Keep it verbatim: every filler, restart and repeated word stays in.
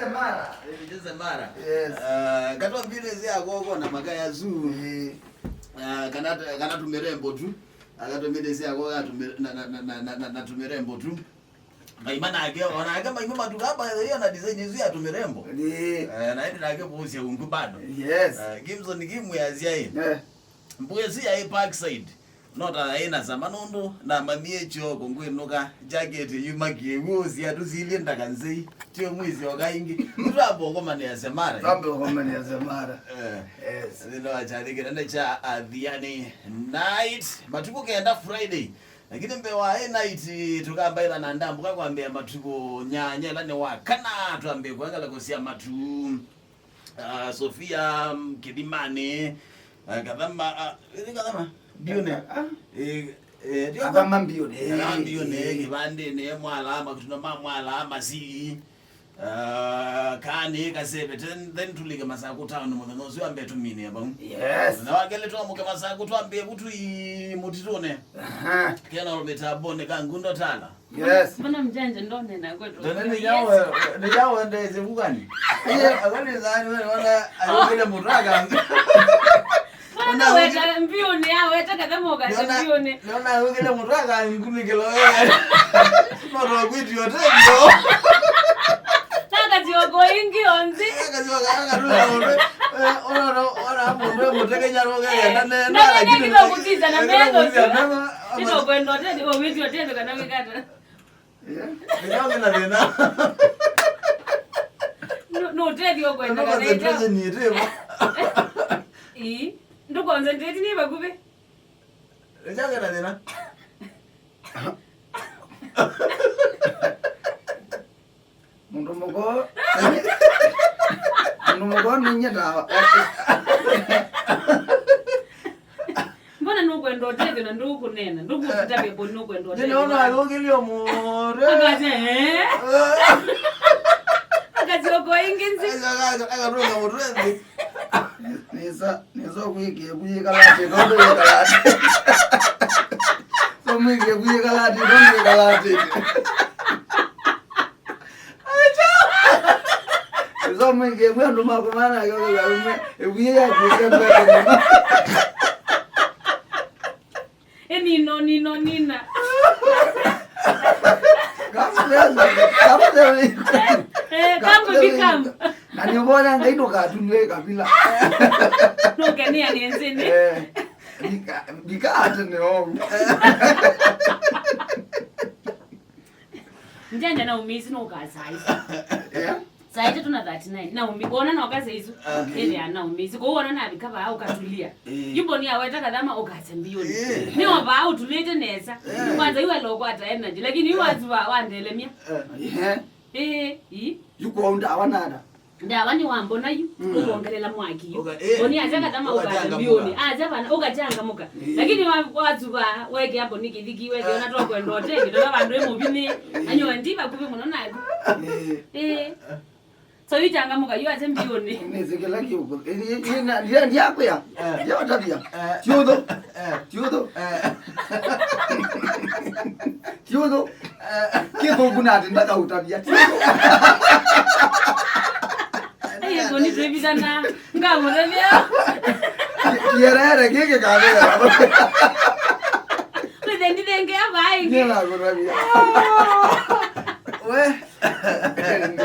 Mara. Ĩĩ, Jose Mara. Yes. Ah, katwa mbili sia koko na makaya zu. Eh. Ah, kana, kana tumĩrembo tu. Akatũmĩte sia koko na, na, na tumĩrembo tu. Maima nake, onake maima matuka aba, hiyo na design isu ya tumĩrembo. Ĩĩ. Eh, na ĩndĩ nake kuusya ungu bado. Yes. Eh, Gibson kimwĩasya ĩ. Eh. Mbũĩ ĩsu yaĩ Parkside. No ta yaĩ na sama nũndũ namanyie kyoko ngwĩnũka, jacket yuma kĩw'ũ, siatũ siilye ndaka nzei, tio mwĩsĩ o kaingĩ. Nĩtwamba ũkomanĩa semara. Twambe ũkomanĩa semara. Eh. Yes. Nĩ no akyalĩ kĩnene kya Athiani Night. Matukũ kenda Friday. Lakini mbee wa ĩ night tũkambaĩla na ndambũka kwambĩa matukũ nyanya ĩla nĩ wa kana twambĩe kũengela kũsya matu. Ah, Sofia, mm, Kĩthimani, ah, Kathama, ah, ĩĩ, Kathama, Mbiũnĩ. Ah. Eh, eh, ndio Kathama Mbiũnĩ, Kathama eh, Mbiũnĩ, eh. Kĩvandĩnĩ, Mwala, makutano ma Mwala, Masili. Ah, Kani, Kaseve, then, then tulike Masaku town mũthenya ũsu ambe tumine vau. Yes. Na wakele twamuke Masaku twambie vutu i mũtitũnĩ. Aha. Kena mitamboni ka ngundo tala. Yes. Mbona mjanja ndo nena kwetu? Ndone ni yawe, ni yawe ndeze bugani. Akali zani wewe ona ayokele mutaka. Mbona weta Mbiũnĩ, ya weta Kathama ũkasya Mbiũnĩ. Nona ayokele mutaka ngumi kilo wewe. Mara kwiti hotel yo. Taka zioko ingi onzi. Taka zioko anga tu onzi. Eh, ona ona ona mundu mutekenya roge ya nene. Na nene kilo kutiza na mezo. Kilo kwenda hotel, ũwĩti hotel kana wĩkata. Nĩkyaũmĩna thĩna. No, no ũtethyo ũkwenda. No kana concentration ĩtĩvo. Ii, ndũ concentrate nĩ vakuvĩ. Nĩkyaũmĩna thĩna. Mũndũ mũkũũ. Mũndũ mũkũũ nĩnyie ndawa. Mbona nũkwenda ũtethyo na ndũkũneena? Ndũkũtavya kũũ nũkwenda ũtethyo. Nĩnona ayũkĩlio mũtwe. Akasya, "Eh?" Akasyoka ĩngĩ nzĩ. Akatũnga mũtwe nthĩ. Nĩsa, nĩsa kwĩkĩa kwĩkalati, tondũ wĩkalati. So mwĩkĩa kwĩkalati, tondũ wĩkalati. Nĩsa mwĩkĩa kwĩ andũ makũmana, akĩoka umwe, ĩvuĩ ya kwĩkĩa kwĩ andũ. Ĩnino, nino, nina. Come tell me, come tell me. Eh, come become. Na nĩvoya Ngai ndũkatunwe kabila. Nũkenĩa nĩ nzĩnĩ. Eh, bika, bika ate nĩ ogu. Njanja na umisi no ka sai. Yeah. Saa itatũ na thirty-nine. Na umi, wona no kasa isu. Okay. Ĩthĩa na umisi. Kwa wona na bika ba ukatulia. Eh. Yupo ni aweta Kathama ukase Mbiũnĩ. Eh. Ni oba utulite nesa. Eh. Kwanza iwe lo kwata energy, lakini iwe azuwa wandelemia. Eh. Eh, i. Yuko unda awanada. Ndawa nĩ wambona yu, mm, ũkongelela mwaki yu. Ũka-, eh, ũni aja Kathama ũkata Mbiũnĩ. Aja vana, ũkachangamũka. Eh. Lakini wa-, wazuva, weke hapo nĩ kĩthiki, weke ona twakwenda ũteke, tũla vandũ ĩ mũvinĩ, eh, anyuwa ndi vakuvĩ mũno naku. Eh. Eh. So yu changamũka, yu aja Mbiũnĩ. Nĩsĩ kĩla kĩũkũ. Eh, ni, ni, na, ndia, ndiakwĩa. Eh. Ndiaũtavya. Eh. Ti ũthũ. Eh. Ti ũthũ. Eh. Ti ũthũ. Eh. Kĩthũngũ na atĩ ndakaũtavya. Ti ũthũ. Aye, koni twĩvithana. Ngamũtavya. Kĩerere gĩkĩ kavea. Wĩthe ndithengea vaĩ. Niĩ nakũtavya. Oh. We.